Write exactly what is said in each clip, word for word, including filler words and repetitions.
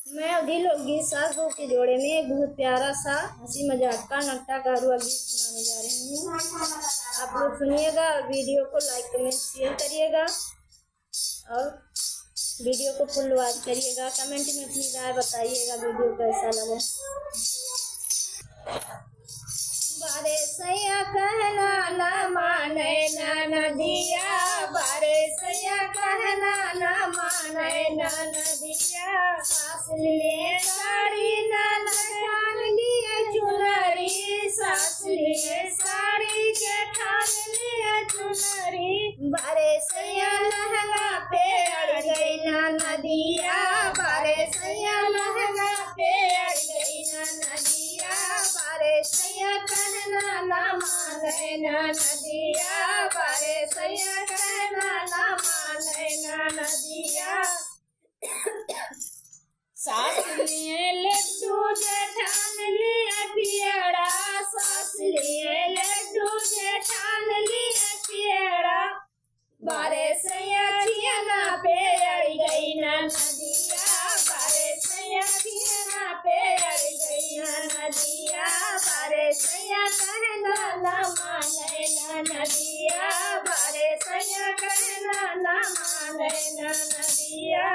मैं अवधी लोकगीत सास बहू के जोड़े में एक बहुत प्यारा सा हंसी मजाक का नकटा गारुआ गीत सुनाने जा रही हूँ। आप लोग सुनिएगा और video को like, comment, share करिएगा और video को full watch करिएगा। Comment में अपनी राय बताइएगा video कैसा लगा। बारे सैया कहना ना माने ना नदिया, बारे सैया कहना ना माने ना नदिया। सास लिए साड़ी, ननद लिए चुनरी, सास लिए साड़ी, जेठान लिए चुनरी। बारे सैया लहंगा पे अड़ गई ना नदिया, बारे सैया लहंगा पे अड़ गई ना नदिया। बारे सैया कहना ना माने ना नदिया, बारे सैया कहना ना माने ना नदिया। सास लिए लड्डू, जेठान लिए पेड़ा, सास लिए लड्डू, जेठान लिए पेड़ा। बारे सैया छियना पे अड़ गई ना नदिया, बारे सैया छियना पे अड़ गई ना नदिया। बारे सैया कहना ना माने ना नदिया, बारे सैया कहना ना माने ना नदिया।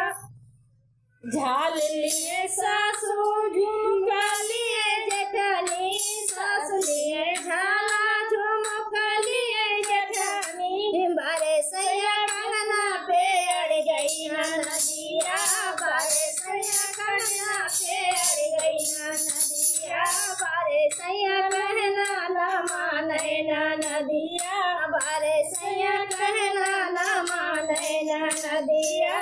झाल लिए सासू, झुमका लिए जेठानी, सास लिए झाला, झुमका लिए जेठानी। बारे सैया कहना पे अड़ गई ना नदिया, बारे सैया कहना पे अड़ गई ना नदिया। बारे सैया कहना ना माने ना नदिया, बारे सैया कहना ना माने ना नदिया।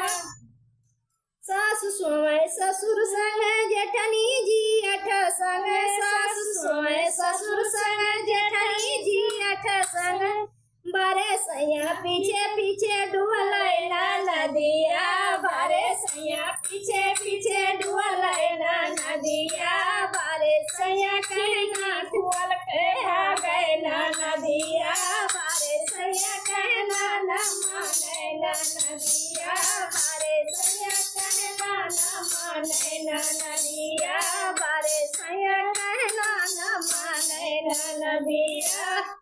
सासु सोए ससुर संग जेठनी जी अठ संग, सासु सोए ससुर संग जेठनी जी अठ संग। बारे सैया पीछे पीछे डुअल ना नदिया, बारे सैया पीछे पीछे डुअल ना नदिया। बारे सैया कहना कुअल के आ गए ना नदिया, बारे सैया कहना ना माने ना नदिया। बारे सैया कहना ना माने ना नदिया, बारे सैया कहना ना माने ना नदिया।